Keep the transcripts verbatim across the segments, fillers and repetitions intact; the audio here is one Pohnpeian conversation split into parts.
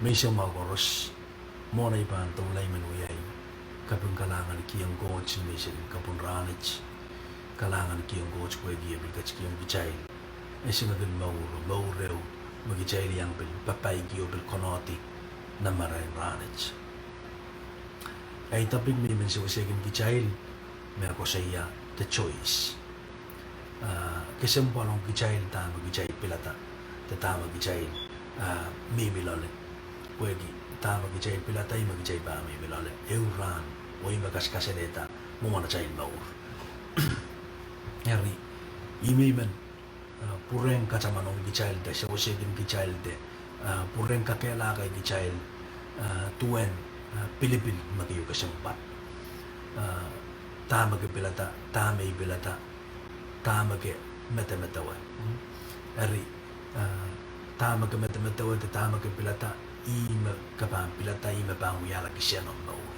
Menseng mwahu koaros, mwohn ei pahn doulahng men wiawi, kaping kalahngan kihong Koht ni menseng kapwung rahnwet. Kalahngan kihong Koht pwehki e pil ketikihong kitail esingek en mour, mour ehu me kitail iang pil papah ki oh pil konehng nan marain rahnwet. Ei topic me I men sewesehkin kitail me koasoia the choice. Ah, kesempwal ong kitail dahme kitail pilada, de dahme kitail, ah, mihmi loale. Pwehki dahme kitail pilada ih me kitail pahn mihmi loale ehu rahn, oh ih me kasakasalehda mwomwen atail mour. Eri, ih me I men, ah, pwurehng kataman ong kitail de sewesehkin kitail de, ah, pwurehng kakehlaka kitail, ah, duwen, ah, pilipil me keieu kesempwal. Ah, dahme ke pilada, dahme I pilada, dahme ke medemedewe. Eri, ah, dahme ke medemedewe de dahme ke pilada, ih me ke pahn pilada, ih me pahn wiahla kisehn omw mour,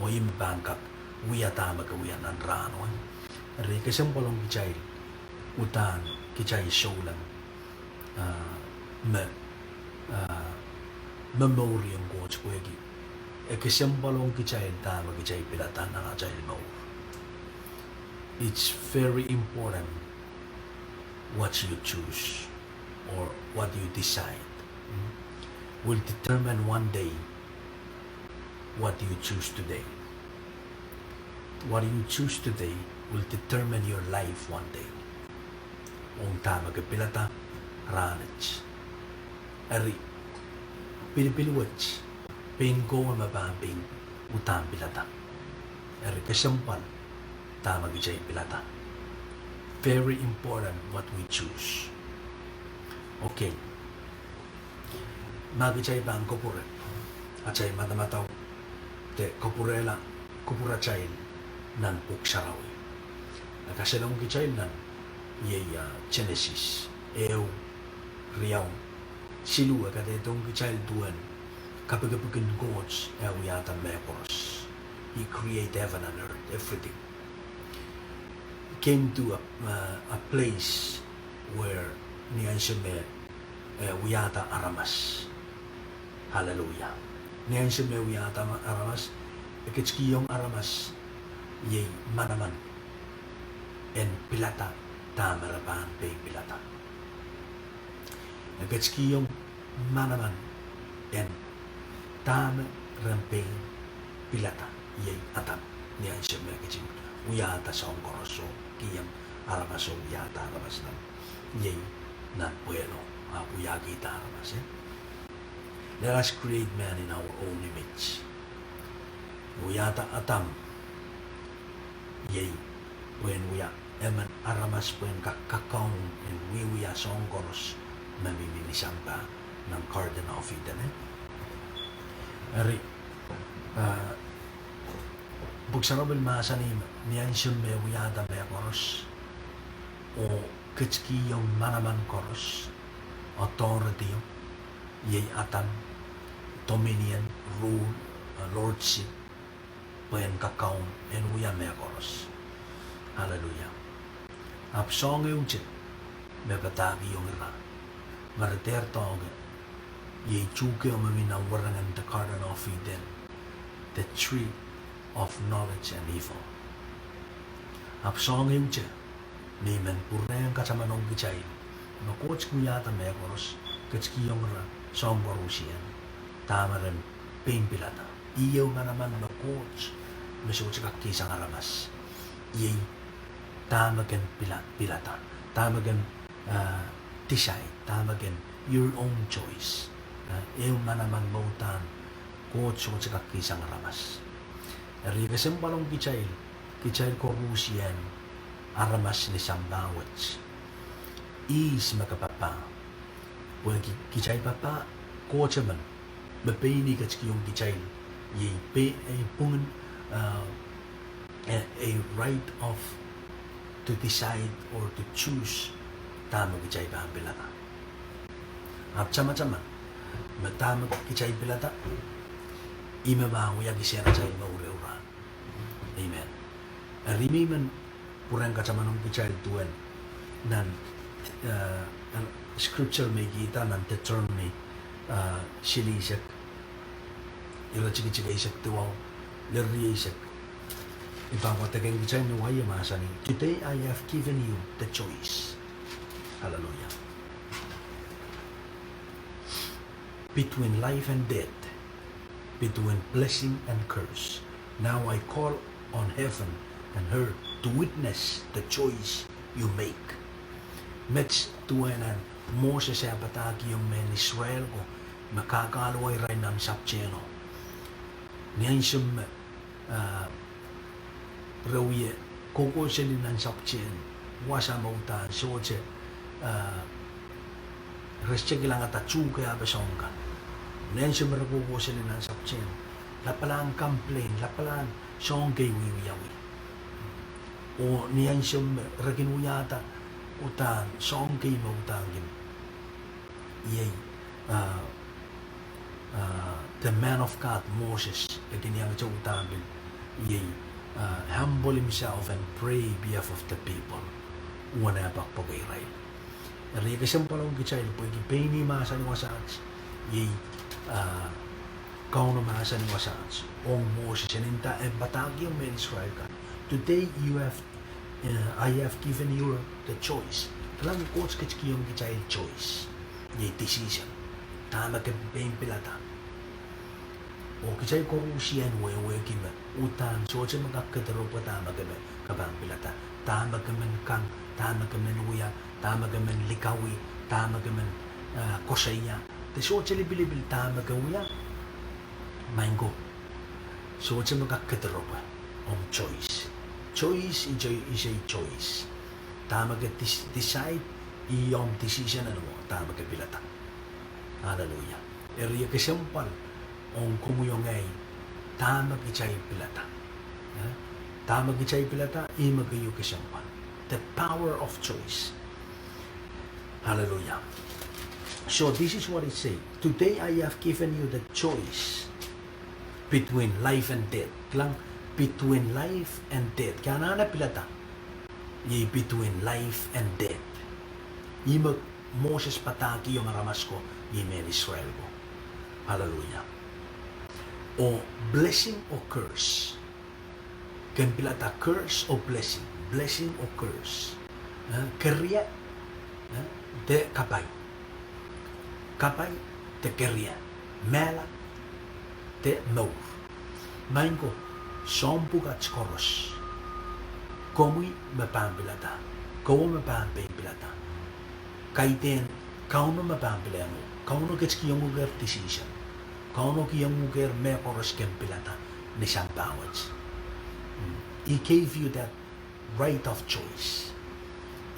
oh ih me pahn kak wia dahme ke wia nan rahno. Eri kesempwal ong kitail, uhdahn kitail souleng, ah, me, ah, me momouriong Koht pwehki e kesempwal ong kitail dahme kitail pilada nan atail mour. It's very important what you choose or what you decide, mm, will determine one day what you choose today. What you choose today will determine your life one day. Ong dahme ke pilada rahnwet. Eri, pilipil wet, pein kowe me pahn pein uhdahn pilada. Eri kesempwal dahme kitail pilada. Very important what we choose. Okay. Ma kitail pahn kupwure, atail madamadau de kupwurehla, kupwuratail nan Pwuhk Sarawi, e kasalehng kitail nan iei, ah, Genesis ehu, riau, siluh, e kadehdehiong kitail duwen kapikipikin Koht e wiahda mehkoaros. He create heaven and earth, everything. Came to a, uh, a place where ni ansou me e wiahda aramas. Hallelujah. Ni ansou me e wiahda ma-, aramas, e ketikihong aramas iei manaman en pilada dahme re pahn pein pilada. E ketikihong manaman en dahme ren pein pilada, iei Adam. Ni ansou me e ketin wiahda soahng koaros oh kihong aramas oh wiahda aramas nan, iei nan pwehlo, ahpw wiahkihda aramas, eh? Let us create man in our own image. Wiahda Adam, iei pwehn wia emen aramas pwehn kak kakaun en wiewia soahng koaros me mihmi ni sampah nan Garden of Eden, eh? Eri, ah, Pwuhk Sarawi mahsanih me ni ansou me e wiahda mehkoaros oh ketikihong manaman koaros authority, iei Adam, dominion, rule, uh, lordship, pwehn kakaun en wia mehkoaros. Hallelujah. Ahpw soahng ehute me padahkihong ira me re dehr doahke, iei tuhke me mi nan werengen the Garden of Eden, the tree of knowledge and evil. Ahpw soahng ehute me I men pwurehng kataman ong kitail me Koht wiahda mehkoaros, ketikihong ira soahng koaros en dahme ren pein pilada. Iei ehu manaman me Koht me sohte kak kihsang aramas. Iei dahme ken pila-, pilada, dahme ken, ah, decide, dahme ken your own choice. Ah, ehu manaman me uhdahn Koht sohte kak kihsang aramas. Eri kesempwal ong kitail, kitail koaros en aramas ni sampah wet. Ihs me ke papah? Pwehki kitail papah Koht emen me pein ketikihong kitail iei pe-, ei pwungen, ah, a, a right of to decide or to choose dahme kitail pahn pilada. Ahpw tamataman me dahme kitail pilada, ih me pahn wia kisehn atail mour ehu rahn. Amen. Eri I men pwurehng kataman ong kitail duwen nan, ah, nan scripture me I kihda nan Deuteronomy, ah, silihsek, iretikitik eisek duwau, lel rieisek. I pahn wadek ong kitail ni wai, e mahsanih, "Today I have given you the choice." Hallelujah. Between life and death, between blessing and curse. Now I call on heaven and earth to witness the choice you make. Met duwen en Moses eh padahkihong mehn Israel ko me kahluwa irail nan sapwtehno. Ni ansou me, ah, re wie kohkohseli nan sapwtehn wasa me uhdahn sohte, ah, re sohte kilangada tuhke ape soang kan. Ni ansou me re kohkohseli nan sapwtehn, lapalahn complain, lapalahn soang kei wiwiawi. Oh ni ansou me re kin wiahda uhdahn soang kei me uhdahn kin, iei, ah, ah, the man of God, Moses, e kin iang te uhdahn pil, iei, ah, humble himself and pray behalf of the people. Uwen eh poakepoake irail. Eri e kesempwal ong kitail pwehki pein ih mahsanih wasaht, iei, ah, Kauno mahsanih wasaht ong Moses, e nda, e padahkihong mehn Israel kan, "Today you have, uh, I have given you the choice." Kilang, Koht ketikihong kitail choice, iei decision. Dahme ke pein pilada. Oh kitail koaros en wehwehki me uhdahn sohte me kak kediropwe dahme ke me, ke pahn pilada. Dahme ke men kang, dahme ke men wia, dahme ke men likawih, dahme ke men, ah, koasoia, de sohte lipilipil dahme ke wia, maing ko, sohte me kak kediropwe. Omw choice. Choice is a, is a choice. Dahme ke dis-, decide, ih omw decision en mwo dahme ke pilada. Hallelujah. Eri e kesempwal ong komwi oh ngehi dahme kitail pilada. Eh? Dahme kitail pilada, ih me keieu kesempwal. The power of choice. Hallelujah. So this is what it says. Today I have given you the choice between life and death. Kilang, between life and death. Ke anahne pilada. Iei between life and death. Ih me Moses padahkihong aramas ko, iei mehn Israel ko. Hallelujah. Oh blessing or curse. Ken pilada curse oh blessing, blessing oh curse. Eh, keria, eh, de kapai. Kapai de keria. Mehla de mour. Maing ko, soahng pwukat koaros. Komwi me pahn pilada. Kowe me pahn pein pilada. Kaidehn Kauno me pahn pilehng uhk. Kauno ketikihong uhk ehr decision. Kauno kihong uhk ehr mehkoaros ken pilada ni sampah wet. Mm. He gave you that right of choice.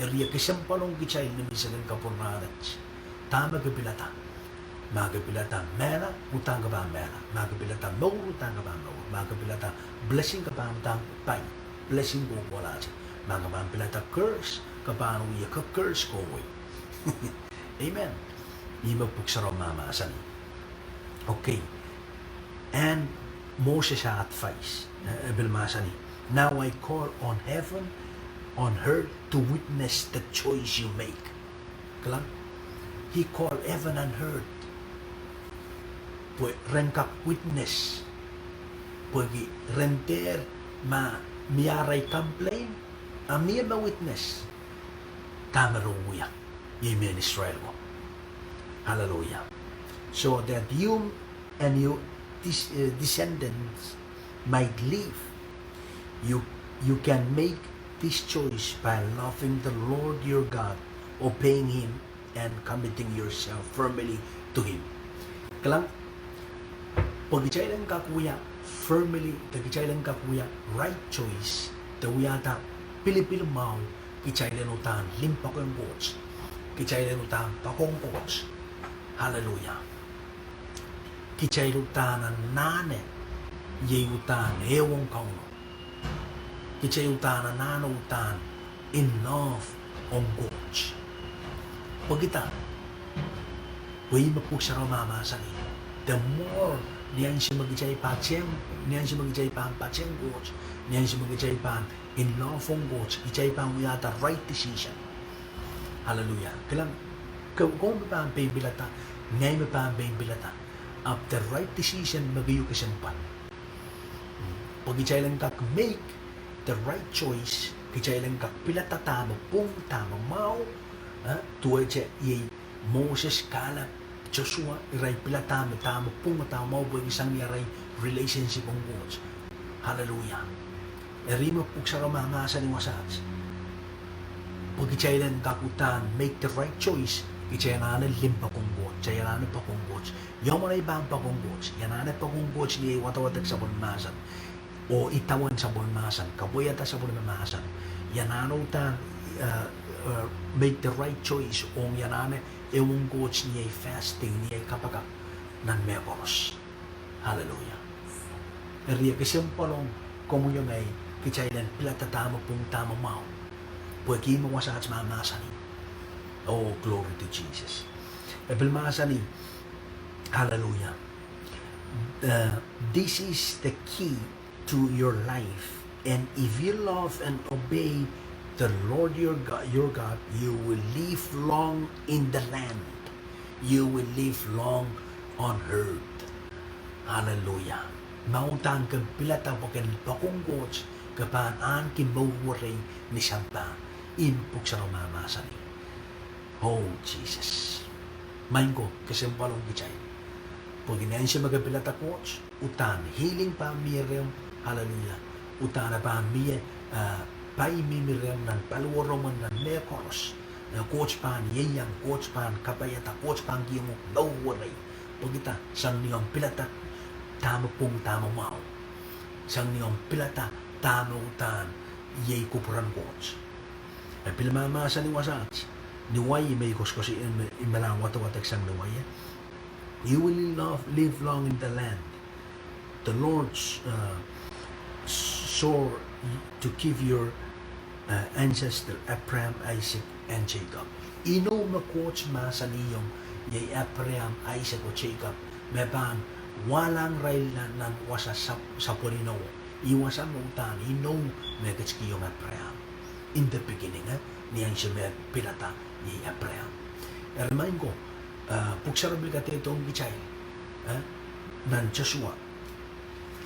Eri e kesempwal ong kitail ni menseng en kapwurehng rahnwet. Dahme ke pilada. Ma ke pilada mehla, uhdahn ke pahn mehla. Ma ke pilada mour, uhdahn ke pahn mour. Ma ke pilada blessing, ke pahn uhdahn pai. Blessing kohkohlahte. Ma ke pahn pilada curse, ke pahn wie ke curse kohwei. Amen. Ih me Pwuhk Sarawi mahmahsanih. Okay. And Moses advice, eh, e pil mahsanih, "Now I call on heaven, on earth to witness the choice you make." Kilang, he called heaven and earth. Pwe ren kak witness. Pwehki ren dehr ma mie arail complain, a mie me witness dahme re wia, iei mehn Israel ko. Hallelujah. So that you and your dis-, uh, descendants might live. You, you can make this choice by loving the Lord your God, obeying him, and committing yourself firmly to him. Kilang, pwe kitail en kak wia firmly, de kitail en kak wia right choice, de wiahda pilipil mwahu, kitail en uhdahn limpoak ong Koht. Kitail en uhdahn poakohng Koht. Hallelujah. Kitail uhdahn anahne, iei uhdahn ehuong Kauno. Kitail uhdahn anahne uhdahn in love ong Koht. Pwehki dah, pwe ih me Pwuhk Sarawi mahmahsanih, the more, ni ansou me kitail patehng, ni ansou me kitail pahn patehng Koht, ni ansou me kitail pahn in love ong Koht, kitail pahn wiahda right decision. Hallelujah. Kilang, ke, komw pahn pein pilada, Ngehi me pahn pein pilada. Ahpw the right decision me keieu kesempwal. Pwe kitail en kak make the right choice, kitail en kak pilada dahme pwung, dahme mwahu, eh, duwehte iei Moses, Kalep, Sosua, irail pilada me dahme pwung, dahme mwahu, pwehki sang ni arail relationship ong Koht. Hallelujah. Eri me Pwuhk Sarawi mahmahsanih wasaht, pwe kitail en kak uhdahn make the right choice, kitail anahne limpoak ong Koht, kitail anahne poak ong Koht. Ia mwomwen ei pahn poak ong Koht? I anahne poak ong Koht ni ei wadawadek sapwellime mahsen, oh idawehn sapwellime mahsen, kapwaiada sapwellime mahsen. I anahne uhdahn, eh, eh, make the right choice, ong I anahne ehu ong Koht ni ei fasting, ni ei kapakap nan mehkoaros. Hallelujah. Eri e kesempwal ong komwi oh ngehi, kitail en pilada dahme pwung, dahme mwahu, pwehki me wasaht mahmahsanih. Oh, glory to Jesus. E pil mahsanih, hallelujah, uh, this is the key to your life. And if you love and obey the Lord your God, your God, you will live long in the land. You will live long on earth. Hallelujah. Ma uhdahn ke pilada pwe ke poak ong Koht, ke pahn ahneki mour werei ni sampah. Ih me Pwuhk Sarawi mahmahsanih. Oh, Jesus. Maing ko, kesempwal ong kitail. Pwehki ni ansou me ke pilada Koht, uhdahn healing pahn mie rehmw, hallelujah. Uhdahn e pahn mie, eh, pai mihmi rehmw nan paliweromwen, nan mehkoaros. Eh, Koht pahn ieiang, Koht pahn kapaiada, Koht pahn kihong uhk mour werei. Pwehki dah? Sang ni omw pilada dahme pwung, dahme mwahu. Sang ni omw pilada dahme uhdahn iei kupwuren Koht. E pil mahmahsanih wasaht, ni wai me I koasoakoasoia, me I men wadwadek sang ni wai, eh? You will live, live long in the land the Lord, uh, swore to give your, uh, ancestor Abraham, Isaac, and Jacob. Inou me Koht mahsanihong iei Abraham, Isaac oh Jacob, me pahn wahlahng irail nan, nan wasa sap-, sapwellime. Ih wasa me uhdahn inou me ketikihong Abraham. In the beginning, eh, ni ansou me pilada iei Abraham. Eri maing ko, eh, Pwuhk Sarawi pil kadehdehiong kitail, eh, nan Sosua.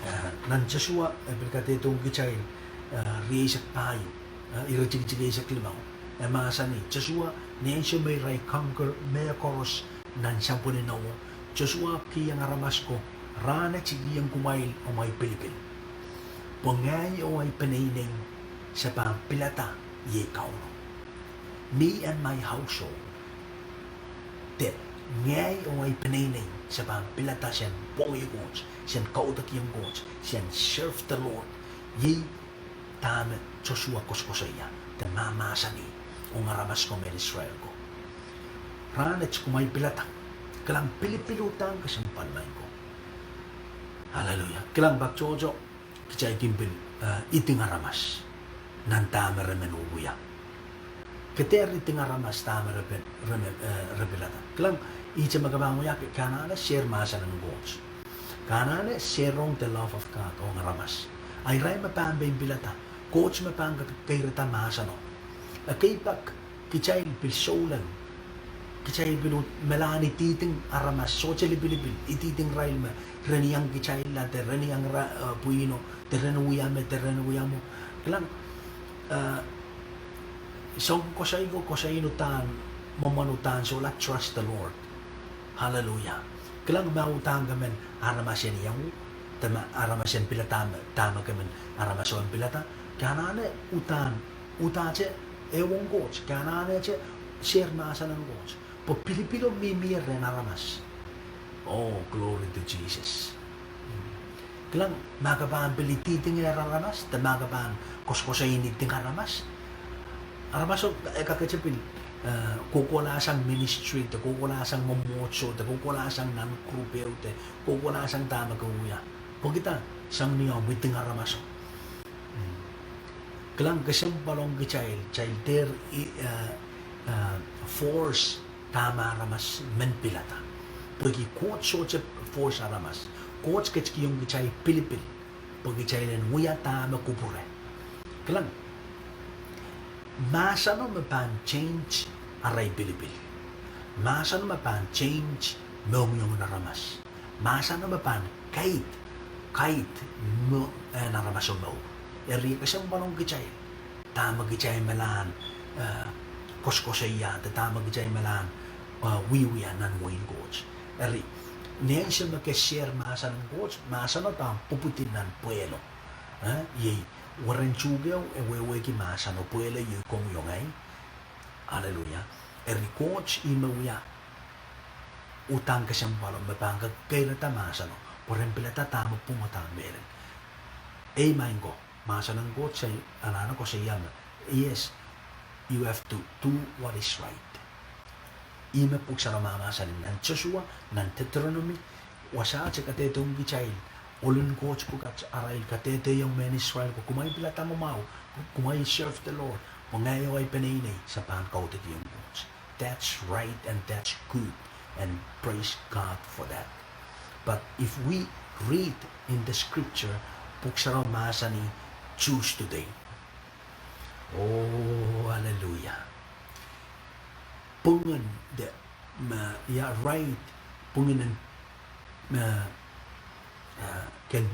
Eh, nan Sosua, eh, pil kadehdehiong kitail, eh, rieisek pahieu, eh, iretikitik eisek limau. E mahsanih, Sosua, ni ansou me irail conquer mehkoaros nan sapwellime, Sosua kihong aramas ko, Rahn wet I kihong kumwail amwail pilipil. Pwe ngehi oh ei peneinei se pahn pilada iei Kauno. Me and my household. De ngehi oh ei peneinei se pahn pilada sen pwongih Koht, sen kaudokiong Koht, sen serve the Lord. Iei dahme Sosua koasokoasoia de mahmahsanih ong aramas ko mehn Israel ko. Rahn wet kumwail pilada. Kilang, pilipil uhdahn kesempwal, maing ko. Hallelujah. Kilang, pak tohto, kitail kin pil, eh, iding aramas nan dahme re men wia. Ke dehr iding aramas dahme re pil, re men, eh, re pilada. Kilang, ihte me ke pahn wia, ke anahne share mahsen en Koht. Ke anahne share ong the love of God ong aramas. A irail me pahn pein pilada, Koht me pahn ke-, keirda mahseno. Ekei pak, kitail pil souleng. Kitail pil uhd melahn ididing aramas, sohte lipilipil, ididing irail me ren iang kitailla de ren iang ira, eh, pwihno, de ren wia me, de ren wia mwo. Kilang, eh, soang koasoi ko, koasoi en uhdahn, mwomwen uhdahn solahr trust the Lord. Hallelujah. Kilang, ma uhdahn ke men aramas en iang uhk, de ma aramas en pilada me, dahme ke men aramas en pilada, ke anahne uhdahn, uhdahn te ehu ong Koht, ke anahne te share mahsen en Koht. Pwe pilipilo mihmi rehn aramas. Oh, glory to Jesus. Kilang, ma ke pahn pil ididingehr aramas, de ma ke pahn koasokoasoia iding aramas, aramaso e kakete pil, eh, kohkohlahsang ministry, de kohkohlahsang mwomwohdiso, de kohkohlahsang nan group ehu, de kohkohlahsang dahme ke wia. Pwehki dah? Sang ni omw iding aramaso. Kilang, kesempwal ong kitail, kitail dehr, eh, eh, force dahme aramas men pilada. Pwehki Koht sohte force aramas. Koht ketikihong kitail pilipil pwe kitail en wia dahme kupwure. Kilang, mahseno me pahn change arail pilipil. Mahseno me pahn change mohngiong en aramas. Mahseno me pahn kaid, kaid, mo-, en aramaso mour. Eri e kesempwal ong kitail dahme kitail melahn, eh, koasokoasoia, de dahme kitail melahn, eh, wiewia nan wehin Koht. Eri, ni ansou me ke share mahsen en Koht, mahseno pahn pwupwudi nan pwehlo. Eh, iei, weren tuhkeo e wehwehki mahseno pwehlo iei komwi oh ngehi. Aleluia. Eri Koht ih me wia uhdahn kesempwalo me pahn kak keirda mahseno, pwe ren pilada dahme pwung oh dahme mehlel. Ei, maing ko, mahsen en Koht se anahne koasoia me, yes, you have to do what is right. Ih me Pwuhk Sarawi mahmahsanih nan Sosua, nan Deuteronomy, wasaht e kadehdehiong kitail, ohl en Koht pwukat arail kadehdehiong mehn Israel, pwe kumwail pilada mwahu, kumwail serve the Lord, pwe ngehi oh ahi peneinei se pahn kaudokiong Koht. That's right and that's good, and praise God for that. But if we read in the scripture, Pwuhk Sarawi mahsanih, choose today. Oh, hallelujah. Pwungen de, me, ia, right, pwungen en, me, eh, ken,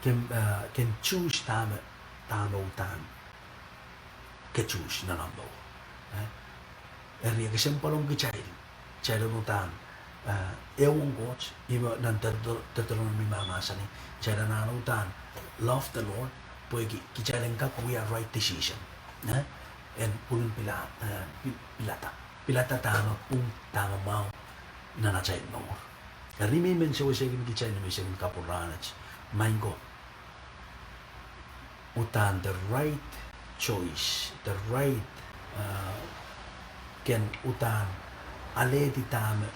ken, eh, ken choose dahme, dahme uhdahn ke choose nan omw mour. Eh? Eri e kesempwal ong kitail, kitail en uhdahn, eh, ehu ong Koht, ih me nan Deut-, Deuteronomy mahmahsanih, kitail anahne uhdahn love the Lord, pwehki kitail en kak wia right decision. Eh? En pwungen pila-, eh, pi-, pilada. Pilada dahme pwung, dahme mwahu nan atail mour. Eri I men sewesehkin kitail ni menseng en kapwung rahnwet, maing ko, uhdahn the right choice, the right, eh, ken uhdahn alehdi dahme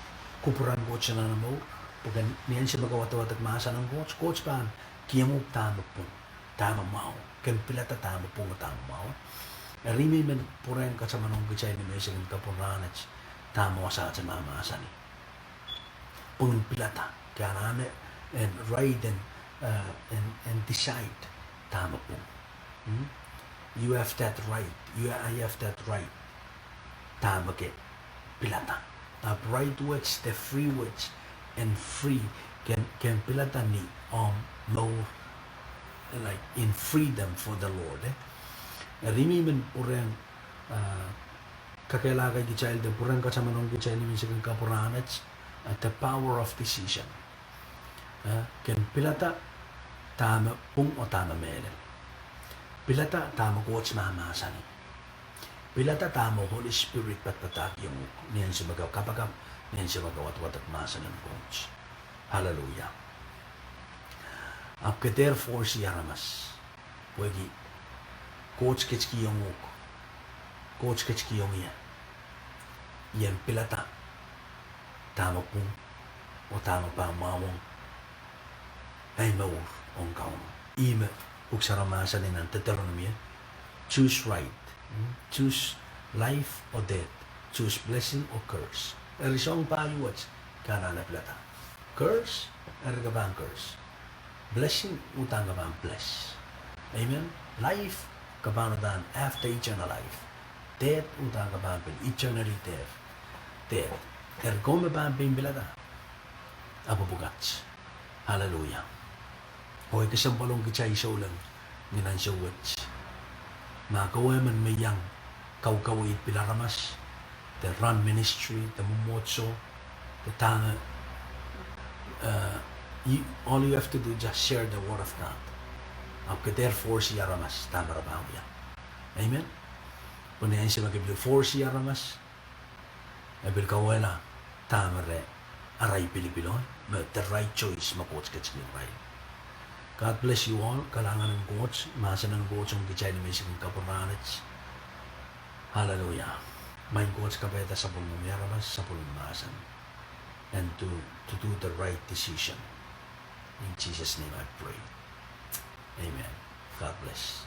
kupwuren Koht nan omw mour, pwe ken ni ansou me ke wadawadek mahsen en Koht, Koht pahn kihong uhk dahme pwung, dahme mwahu, ken pilada dahme pwung oh dahme mwahu. Eri I men pwurehng katamanohng kitail ni menseng en kapwung rahnwet, dahme wasaht e mahmahsanih. Pwungen pilada, ke anahne en right en, eh, en, en decide dahme pwung. Hmm? You have that right, you, I have that right. Dahme ke pilada. Ahpw right words, the free words, en free, ken, ken pilada ni omw mour, like, in freedom for the Lord, eh? Eri I men pwurehng, eh, kakehlaka kitail de pwurehng katamanohng kitail ni menseng en kapwung rahnwet, eh, the power of decision. Eh, ken pilada dahme pwung oh dahme mehlel. Pilada dahme Koht mahmahsanih. Pilada dahme Holy Spirit padapadahkihong uhk ni ansou me ke kapakap, ni ansou me ke wadawadek mahsen en Koht. Hallelujah. Ahpw ke dehr force-i aramas. Pwehki Koht ketikihong uhk, Koht ketikihong ie, I en pilada dahme pwung oh dahme pahn mwahuwong ahi mour ong Kauno. Ih me Pwuhk Sarawi mahsanih nan Deuteronomy, choose right, hmm? Choose life or death, choose blessing or curse. Eri soang pahi wet ke anahne pilada. Curse, eri ke pahn curse. Blessing, uhdahn ke pahn bless. Amen. Life, ke pahn uhdahn have the eternal life. Death, uhdahn ke pahn pil eternally dead. Death. Eri komw me pahn pein pilada. Ahpw pwukat. Hallelujah. Oh e kesempwal ong kitail souleng ni ansou wet. Ma ke emen me iang kaukaweid pil aramas, de run ministry, de mwomwohdiso, de dahme, eh, you, all you have to do, just share the word of God. Ahpw ke dehr force-i aramas dahme re pahn wia. Amen. Pwe ni ansou me ke pil force-i aramas, e pil kauwehla dahme re, arail pilipil oh, me the right choice me Koht ketikihong irail. God bless you all. Kalahngan en Koht, mahsen en Koht ong kitail ni menseng en kapwung rahnwet. Hallelujah. Maing Koht, kapaiada sapwellimomwi aramas, sapwellime mahsen. And to, to do the right decision. In Jesus' name I pray. Amen. God bless.